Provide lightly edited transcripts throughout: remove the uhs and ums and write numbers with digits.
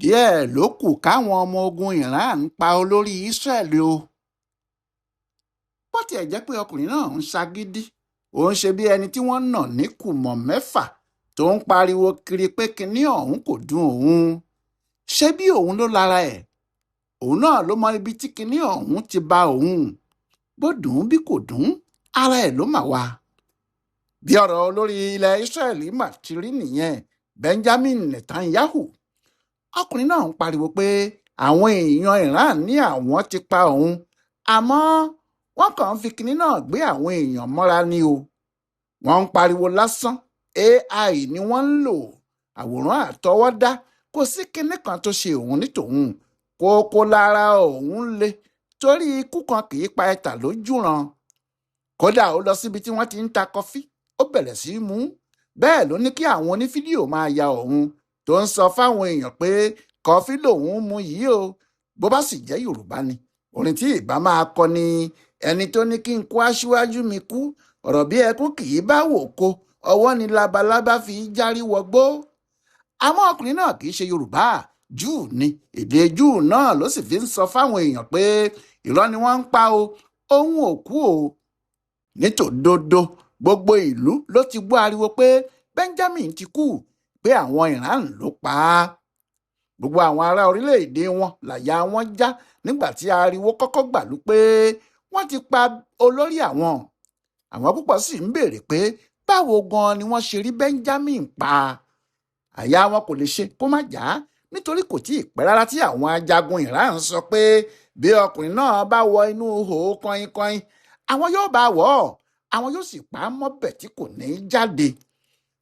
Díẹ̀ ló kù káwọn ọmọ ogun Iran pa olórí Israel o. Bó tiẹ̀ jẹ́ pé ọkùnrin náà ń ṣagídí, ó ń ṣe bí ẹni tí wọ́n nà ní kùmọ̀ mẹ́fà tó ń pariwo kiri pé kinní ọ̀hún kò dùn òun. Ṣé bí òun ló lára ẹ̀? Òun náà ló mọ ibi tí kinní ọ̀hún ti bá òun. Bó dùn ún bí kò dùn ún, ara ẹ̀ ló mà wá. Bí ọ̀rọ̀ olórí ilẹ̀ Israel mà ti rí nìyẹn, Benjamin Netanyahu. Ọkùnrin náà ń pariwo pé àwọn èèyàn Iran ní àwọn ti pa òun, àmọ́ wọ́n kàn ń fi kinní náà gbé àwọn èèyàn mọ́ra ni o. Wọ́n ń pariwo lásán, AI ni wọ́n ń lò, àwòrán àtọwọ́dá, kò sí kinní kan tó ṣe òun ní tòun. Kókó lára òun le torí ikú kan kì í pa ẹ̀tà lójúran. Kódà ó lọ síbi tí wọ́n ti ń ta kọfí, ó bẹ̀rẹ̀ sí í mú. Bẹ́ẹ̀ ló ní kí àwọn onífídíò máa ya òun tó ń sọ fáwọn èèyàn pé kọfí lòun ń mu yìí o. Bó bá sì jẹ́ Yorùbá ni, orin tí ìbá máa kọ ni ẹni tó ní kí n kó aṣíwájú mi kú, ọ̀rọ̀ bí ẹkún kì í bá wò ko, ọwọ́ ni labalábá fi járí wọgbó. Àmọ́ ọkùnrin náà kì í ṣe Yorùbá, Júù ni. Èdè Júù náà ló sì fi ń sọ fáwọn èèyàn pé irọ́ ni wọ́n ń pa o, òun ò kú o. Nítòdodo, gbogbo ìlú ló ti gbọ́ ariwo pé Benjamin ti kú, pé àwọn Iran ló pa á. Gbogbo àwọn ará orílẹ̀-èdè wọn làyà wọn já nígbà tí ariwo kọ́kọ́ gbàlú pé wọ́n ti pa olórí àwọn. Àwọn púpọ̀ sì ń béèrè pé báwo gan-an ni wọ́n ṣe rí Benjamin pa. Àyà wọn kò lè ṣe kó má já, nítorí kò tíì pẹ́ rárá tí àwọn ajagun Iran sọ pé bí ọkùnrin náà bá wọ inú ihò kọinkọin, àwọn yóò bá wọ̀ ọ́, àwọn yóò sì pa á mọ́bẹ̀ tí kò ní í jáde.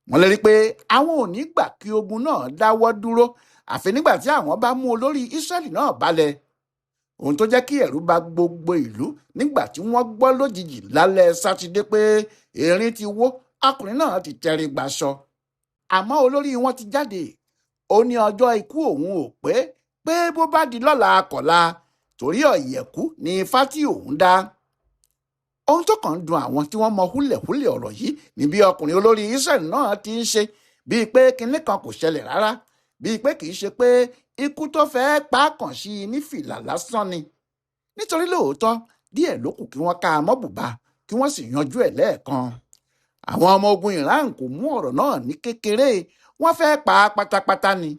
Wọ́n lérí pé àwọn ò ní gbà kí ogun náà dáwọ́ dúró àfi nígbà tí àwọn bá mú olórí Israẹli náà balẹ̀. Ohun tó jẹ́ kí ẹ̀rù bà gbogbo ìlú nígbà tí wọ́n gbọ́ lójijì lálẹ́ Sátidé pé erin ti wó, ọkùnrin náà ti tẹrí gbaṣọ. Àmọ́ olórí wọn ti jáde. Ó ní ọjọ́ ikú òun ò pé pé bó bá di lọ́la kọ̀la, torí ọ̀yẹ̀kú ni ifá tí òun dá. Ohun tó kàn ń dùn àwọn tí wọ́n mọ húlẹ̀húlẹ̀ ọ̀rọ̀ yìí ni bí ọkùnrin olórí Israẹli náà ti ń ṣe bíi pé kinní kan kò ṣẹlẹ̀ rárá, bíi pé kì í ṣe pé ikú tó fẹ́ẹ́ pa á kàn sí i ní fìlà lásán ni. Nítorí lóòótọ́ díẹ̀ ló kù kí wọ́n ká a mọ́ bùbá kí wọ́n sì yanjú ẹ̀ lẹ́ẹ̀kan. Àwọn ọmọ ogun Iran kò mú ọ̀rọ̀ náà ní kékeré, wọ́n fẹ́ẹ́ pa á pátápátá ni.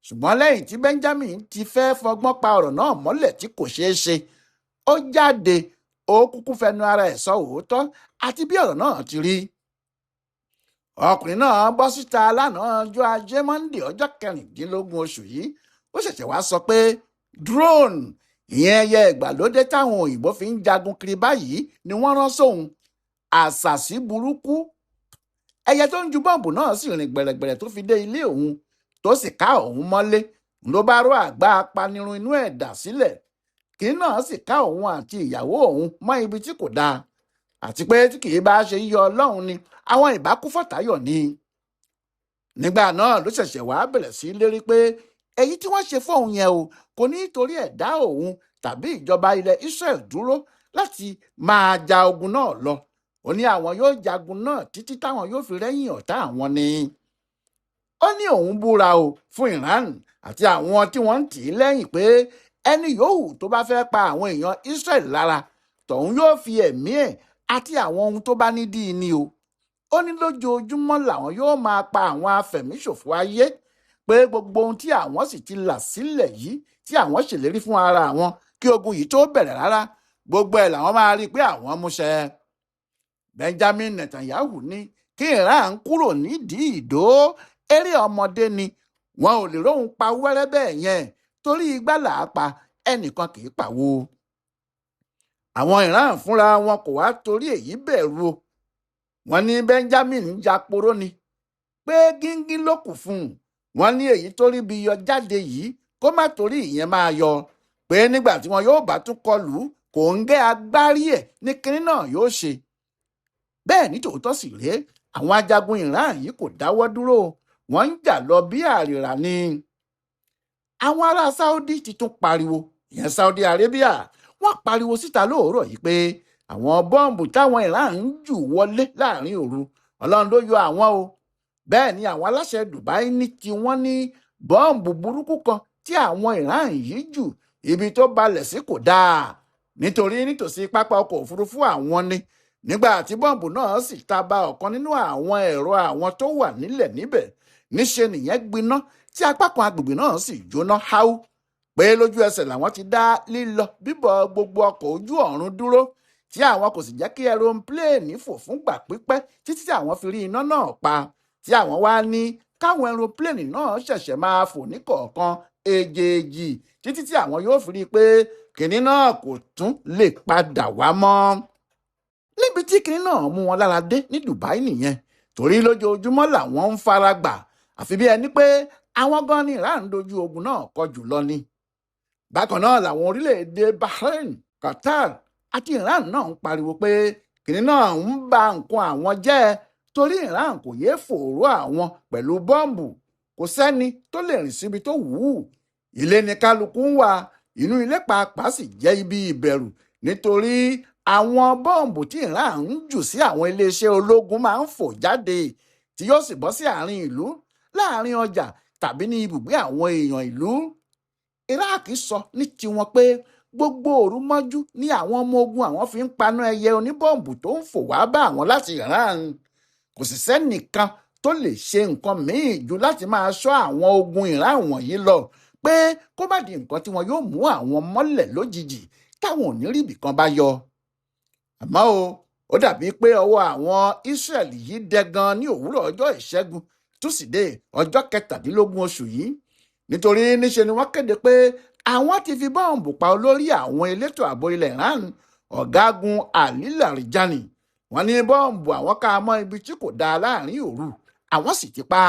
Ṣùgbọ́n lẹ́yìn tí Benjamin ti fẹ́ fọgbọ́n pa ọ̀rọ̀ náà mọ́lẹ̀ tí kò ṣeé ṣe, ó jáde, ó kúkú fẹnu ara ẹ̀ sọ òótọ́ àti bí ọ̀rọ̀ náà ti rí. Ọkùnrin náà bọ́ síta lánàá ọjọ́ Ajé Monde ọjọ́ 16 oṣù yìí, ó ṣẹ̀ṣẹ̀ wá sọ pé drone, ìyẹn ẹyẹ ìgbàlódé táwọn òyìnbó fi ń jagun kiri báyìí ni wọ́n rán sóun. Àṣàsí burúkú. Ẹyẹ tó ń ju bọ́ǹbù náà sì rìn gbẹ̀rẹ̀gbẹ̀rẹ̀ tó fi dé ilé òun tó sì ká òun mọ́lé, ló bá rọ àgbá apanirun inú ẹ̀ dà sílẹ̀. Kínní náà sì ká òun àti ìyàwó òun mọ́ ibi tí kò dáa, àti pé tí kì í bá ṣe yíyọ Ọlọ́run ni àwọn ìbá kú fọ̀tàyọ̀ ni. Nígbà náà ló ṣẹ̀ṣẹ̀ wá bẹ̀rẹ̀ sí lérí pé èyí tí wọ́n ṣe fóun yẹn o kò ní torí ẹ̀ dá òun tàbí ìjọba ilẹ̀ Israel dúró láti máa ja ogun náà lọ. Ó ní àwọn yóò jagun náà títí táwọn yóò fi rẹ́yìn ọ̀tá àwọn ni. Ó ní òun búra o fún Iran àti àwọn tí wọ́n ń tì í lẹ́yìn pé ẹni yòówù tó bá fẹ́ pa àwọn èèyàn Israel lára tọ̀hún yóò fi ẹ̀mí ẹ̀ àti àwọn ohun tó bá ní dí i ni o. Ó ní lójoojúmọ́ làwọn yóò máa pa àwọn afẹ̀míṣòfò ayé, pé gbogbo ohun tí àwọn sì ti là sílẹ̀ yìí tí àwọn ṣèlérí fún ara àwọn kí ogun yìí tó bẹ̀rẹ̀ rárá, gbogbo ẹ̀ làwọn máa rí i pé àwọn múṣẹ. Benjamin Netanyahu ní kí Iran kúrò nídìí ìdó, eré ọmọdé ni, wọn ò lè róhun pa wẹ́rẹ́ bẹ́ẹ̀ yẹn torí igbá là á pa, ẹnìkan kì í pàwo. Àwọn Iran fúnra wọn kò wá torí èyí bẹ̀rù o. Wọ́n ní Benjamin ń japoró ni, pé gíngín ló kù fún un. Wọ́n ní èyí tó rí bí yọ jáde yìí kó má torí ìyẹn máa yọ, pé nígbà tí wọn yóò bá tún kọlù kò ń gẹ́ agbárí ẹ̀ ní kinní náà yóò ṣe. Bẹ́ẹ̀ ní tòótọ́ sì rèé, àwọn ajagun Iran yìí kò dáwọ́ dúró, wọ́n ń jà lọ bí àrìrà ni. Àwọn ará Saudi ti tún pariwo, ìyẹn Saudi Arabia, wọ́n pariwo síta lóòrọ̀ yìí pé àwọn bọ́ǹbù táwọn Iran ń jù wọlé láàrin òru, Ọlọ́run ló yọ àwọn o. Bẹ́ẹ̀ ni àwọn aláṣẹ Dubai ní tí wọ́n ní Bọ́ǹbù burúkú kan tí àwọn Iran yìí jù, ibi tó balẹ̀ sí kò dáa, nítorí nítòsí pápá ọkọ̀ òfurufú àwọn ni. Nígbà tí bọ́ǹbù náà sì ta ba ọ̀kan nínú àwọn ẹ̀rọ àwọn tó wà nílẹ̀ níbẹ̀, níṣe nìyẹn gbiná tí apá kan agbègbè náà sì jóná háú. Pé lójú ẹsẹ̀ làwọn ti dá lílọ bíbọ̀ gbogbo ọkọ̀ ojú ọ̀run dúró, tí àwọn kò sì jẹ́ kí ẹropléènì fò fúngbà pípẹ́ títí tí àwọn fi rí iná náà pa, tí àwọn wá ní káwọn ẹropléènì náà ṣẹ̀ṣẹ̀ máa fò ní kọ̀ọ̀kan èjèèjì títí tí àwọn yóò fi rí i pé kìnní náà kò tún lè padà wá mọ́. Níbi tí kìnní náà mú wọn lára dé ní Dubai nìyẹn, torí lójoojúmọ́ làwọn ń fara gbà, àfi bí ẹni pé àwọn gan ni Iran dojú ogun náà kọ jù lọ ni. Bákan náà làwọn orílẹ̀-èdè Bahrain, Qatar àti Iran náà ń pariwo pé kìnní náà ń ba nǹkan àwọn jẹ́, torí Iran kò yéé fòòró àwọn pẹ̀lú bọ́ǹbù, kò sẹ́ni tó lè rìn síbi tó wù ú. Ilé ni kálukú ń wà, inú ilé pàápàá sì jẹ́ ibi ìbẹ̀rù, nítorí àwọn bọ́ǹbù tí Iran ń jù sí àwọn iléeṣẹ́ ológun máa ń fò jáde, tí yóò sì bọ́ sí àárín ìlú, láàárín ọjà tàbí ní ibùgbé àwọn èèyàn ìlú. Iraq sọ ní tiwọn pé gbogbo òru mọ́jú ní àwọn ọmọ ogun àwọn fi ń paná ẹyẹ oníbọ́ǹbù tó ń fò wá bá àwọn láti Iran. Kò sì sẹ́nìkan tó lè ṣe nǹkan míì ju láti máa ṣọ́ àwọn ogun Iran wọ̀nyí lọ, pé kó má di nǹkan tí wọn yóò mú àwọn mọ́lẹ̀ lójijì táwọn ò ní rí ibìkan bá yọ. Àmọ́ o, ó dàbí pé ọwọ́ àwọn Israel yìí dẹ gan ní òwúrọ̀ ọjọ́ Ìṣẹ́gun Túsídẹ̀ẹ́ ọjọ́ 17 oṣù yìí, nítorí níṣe ni wọ́n kéde pé àwọn ti fi bọ́ǹbù pa olórí àwọn elétò ààbò ilẹ̀ Iran, ọ̀gágun Ali Larijani. Wọ́n ní bọ́ǹbù àwọn ká mọ́ ibi tí kò dáa láàrin òru, àwọn sì ti pa.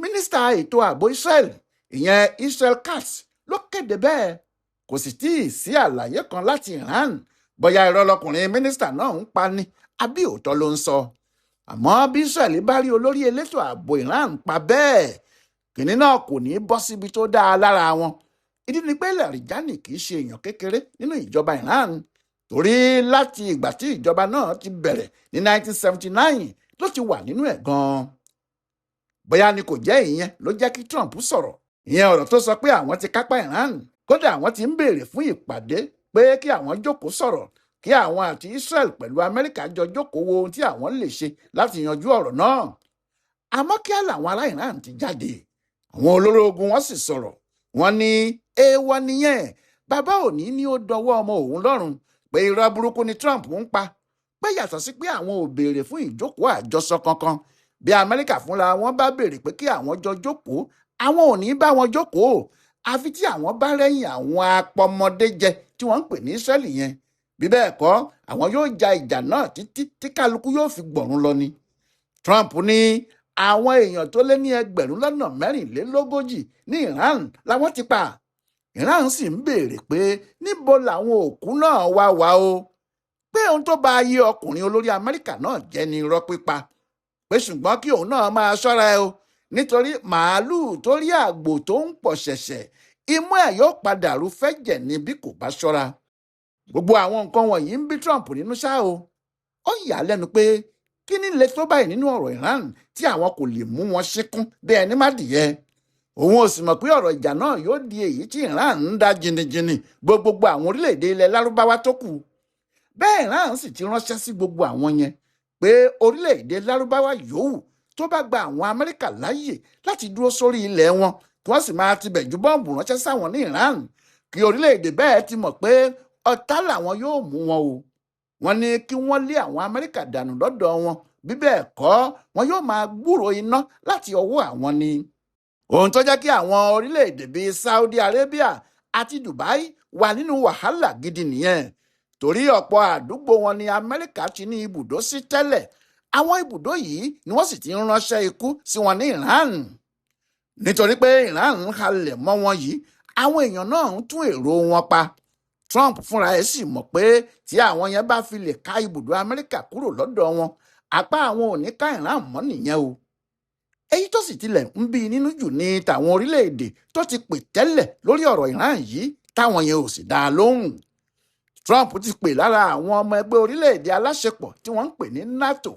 Mínísítà ètò ààbò Israel, ìyẹn Israel Katz, ló kéde bẹ́ẹ̀. Kò sì tíì sí àlàyé kan láti Iran bóyá irọ́ lọkùnrin mínísítà náà ń pa ni àbí òótọ́ ló ń sọ. Àmọ́ bí Israel bá rí olórí elétò ààbò Iran pa bẹ́ẹ̀, kìnní náà kò ní bọ́ síbi tó dáa lára wọn. Ìdí ni pé Larijani kì í ṣe èèyàn kékeré nínú ìjọba Iran, torí láti ìgbà tí ìjọba náà ti bẹ̀rẹ̀ ní 1979 ló ti wà nínú ẹ̀ gan-an. Bóyá ni kò jẹ́ ìyẹn ló jẹ́ kí Trump sọ̀rọ̀. Ìyẹn ọ̀rọ̀ tó sọ pé àwọn ti kápá Iran, kódà àwọn ti ń béèrè fún ìpàdé pé kí àwọn jókòó sọ̀rọ̀, kí àwọn àti Israel pẹ̀lú Amẹ́ríkà jọ jókòó wo ohun tí àwọn lè ṣe láti yanjú ọ̀rọ̀ náà. Àmọ́ kíá làwọn ará Iran ti jáde. Àwọn olórí ogun wọn sì sọ̀rọ̀. Wọ́n ní èèwọ̀ nìyẹn, bàbá òní ní ó dọwọ́ ọmọ òun lọ́rùn pé irọ́ burúkú ni Trump ń pa, pé yàtọ̀ sí pé àwọn ò béèrè fún ìjókòó àjọsọ kankan, bí Amẹ́ríkà fúnra wọn bá béèrè pé kí àwọn jọ jókòó, àwọn ò ní bá wọn jókòó, àfi tí àwọn bá rẹ́yìn àwọn apọmọdéjẹ tí wọ́n ń pè ní Israẹli yẹn. Bí bẹ́ẹ̀ kọ́, àwọn yóò ja ìjà náà títí tí kálukú yóò fi gbọ̀run lọ ni. Trump ní àwọn èèyàn tó lé ní 44,000 ní Iran làwọn ti pa. Iran sì ń béèrè pé níbo làwọn òkú náà wá wá o, pé ohun tó bá ayé ọkùnrin olórí Amẹ́ríkà náà jẹ́ ní irọ́ pípa, pé ṣùgbọ́n kí òun náà máa ṣọ́ra ẹ o, nítorí màálùú tó rí àgbò tó ń pọ̀ ṣẹ̀ṣẹ̀, imú ẹ̀ yóò padà rú fẹ́jẹ̀ ní bí kò bá ṣọ́ra. Gbogbo àwọn nǹkan wọ̀nyí ń bí Trump nínú ṣá o. Ó yà á lẹ́nu pé kí ni lè tó báyìí nínú ọ̀rọ̀ Iran tí àwọn kò lè mú wọn ṣíkún bí ẹni má dìyẹ. Òun ò sì mọ̀ pé ọ̀rọ̀ ìjà náà yóò di èyí tí Iran ń dá jìnnìjìnnì gbogbo àwọn orílẹ̀-èdè ilẹ̀ Lárúbáwá tó kù. Bẹ́ẹ̀ Iran sì ti ránṣẹ́ sí gbogbo àwọn yẹn pé orílẹ̀-èdè Lárúbáwá yòówù tó bá gba àwọn Amẹ́ríkà láàyè láti dúró sórí ilẹ̀ wọn kí wọ́n sì máa tibẹ̀ ju bọ́ǹbù ránṣẹ́ sáwọn ní Iran, kí orílẹ̀-èdè bẹ́ẹ̀ ti mọ̀ pé ọ̀tá làwọn yóò mú wọn o. Wọ́n ní kí wọ́n lé àwọn Amẹ́ríkà dànù lọ́dọ̀ wọn, bí bẹ́ẹ̀ kọ́ wọn yóò máa gbúrò iná láti ọwọ́ àwọn ni. Ohun tó jẹ́ kí àwọn orílẹ̀-èdè bíi Saudi Arabia àti Dubai wà nínú wàhálà gidi nìyẹn, torí ọ̀pọ̀ àdúgbò wọn ní Amẹ́ríkà ti ní ibùdó sí tẹ́lẹ̀. Àwọn ibùdó yìí ni wọ́n sì ti ń ránṣẹ́ ikú sí wọn ní Iran. Nítorí pé Iran ń halẹ̀ mọ́ wọn yìí, àwọn èèyàn náà ń tún èrò wọn pa. Trump fúnra ẹ̀ sì mọ̀ pé tí àwọn yẹn bá fi lè ká ibùdó Amẹ́ríkà kúrò lọ́dọ̀ wọn, apá àwọn ò ní ká Iran mọ́ nìyẹn o. Èyí tó sì tilẹ̀ ń bí nínú jù ní tàwọn orílẹ̀-èdè tó ti pè tẹ́lẹ̀ lórí ọ̀rọ̀ Iran yìí táwọn yẹn ò sì dá a lóhùn. Trump ti pè lára àwọn ọmọ ẹgbẹ́ orílẹ̀-èdè aláṣepọ̀ tí wọ́n ń pè ní NATO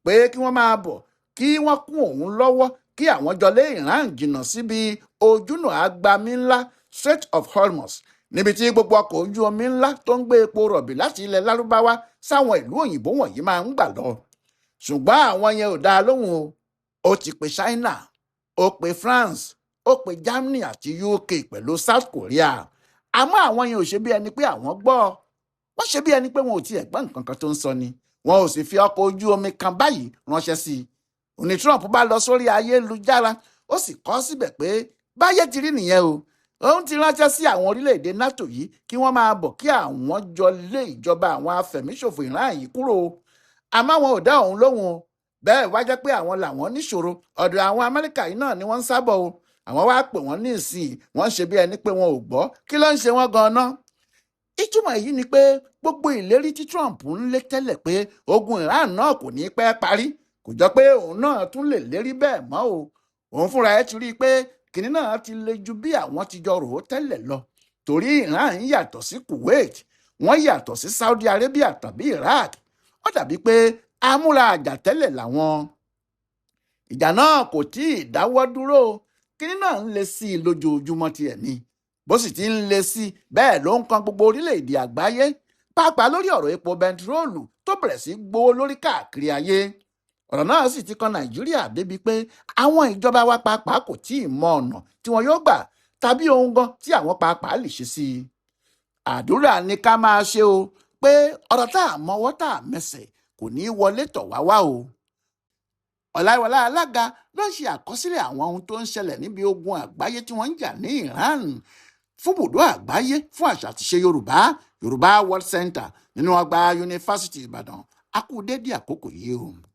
pé kí wọ́n máa bọ̀ kí wọ́n kún òun lọ́wọ́ Kí àwọn jọ lé Iran jìnnà síbi ojúnà agbami ńlá Strait of Hormuz, níbi tí gbogbo ọkọ̀ ojú omi ńlá tó ń gbé epo rọ̀bì láti ilẹ̀ Lárúbáwá sáwọn ìlú òyìnbó wọ̀nyí máa ń gbà lọ. Ṣùgbọ́n àwọn yẹn ò dá a lóhùn o. Ó ti pe China, ó pe France, ó pe Germany àti UK pẹ̀lú South Korea, àmọ́ àwọn yẹn ò ṣe bí ẹni pé àwọn gbọ́. Wọ́n ṣe bí ẹni pé wọn ò tiẹ̀ gbọ́ nǹkan kan tó ń sọ ni. Wọn ò sì fi ọkọ̀ ojú omi kan báyìí ránṣẹ́ sí i. Òní Trump bá lọ sórí ayélujára, ó sì kọ síbẹ̀ pé báyé ti rí nìyẹn o, òun ti ránṣẹ́ sí àwọn orílẹ̀-èdè NATO yìí kí wọ́n máa bọ̀, kí àwọn jọ lé ìjọba àwọn afẹ̀míṣòfò Iran yìí kúrò o. Àmọ́ àwọn ò dá òun lóhùn o. Bẹ́ẹ̀ wá jẹ́ pé àwọn làwọn níṣòro, ọ̀dọ̀ àwọn Amẹ́ríkà yìí náà ni wọ́n ń sábọ̀ o. Àwọn wá pè wọ́n ní ìsìn, wọ́n ń ṣe bí ẹni pé wọn ò gbọ́. Kí ló ń ṣe wọ́n gan-an? Ìtumọ̀ èyí ni pé gbogbo ìlérí tí Trump ń lé tẹ́lẹ̀ pé ogun Iran náà kò ní pẹ́ parí, kò jọ pé òun náà tún lè lérí bẹ́ẹ̀ mọ́ o. Òun fúnra ẹ̀ ti rí i pé kìnní náà ti le ju bí àwọn ti jọ rò ó tẹ́lẹ̀ lọ, torí Iran yàtọ̀ sí Kuwait, wọ́n yàtọ̀ sí Saudi Arabia tàbí Iraq. Ó dàbí pé amúra àjà tẹ́lẹ̀ làwọn. Ìjà náà kò tí ì dáwọ́ dúró. Kìnní náà ń le sí i lójoojúmọ́ tiẹ̀ ni. Bó sì ti ń le sí i bẹ́ẹ̀ ló ń kan gbogbo orílẹ̀-èdè àgbáyé, pàápàá lórí ọ̀rọ̀ epo bẹntiróòlù tó bẹ̀rẹ̀ sí gbówó lórí káàkiri ayé. Ọ̀rọ̀ náà sì ti kan Nàìjíríà débi pé àwọn ìjọba wa pàápàá kò tí ì mọ ọ̀nà tí wọn yóò gbà tàbí ohun gan tí àwọn pàápàá lè ṣe sí i. Àdúrà ni ká máa ṣe o, pé ọ̀rọ̀ tá a mọwọ́ tá a mẹsẹ̀ kò ní í wọlé tọ̀ wá wá o. Ọláìwọlá Alága ló ń ṣe àkọsílẹ̀ àwọn ohun tó ń ṣẹlẹ̀ níbi ogun àgbáyé tí wọ́n ń jà ní Iran fún bùdó àgbáyé fún àṣà àtiṣe Yorùbá, Yorùbá World Center, nínú ọgbà Yunifásitì Ìbàdàn. A kú dédé àkókò yìí o.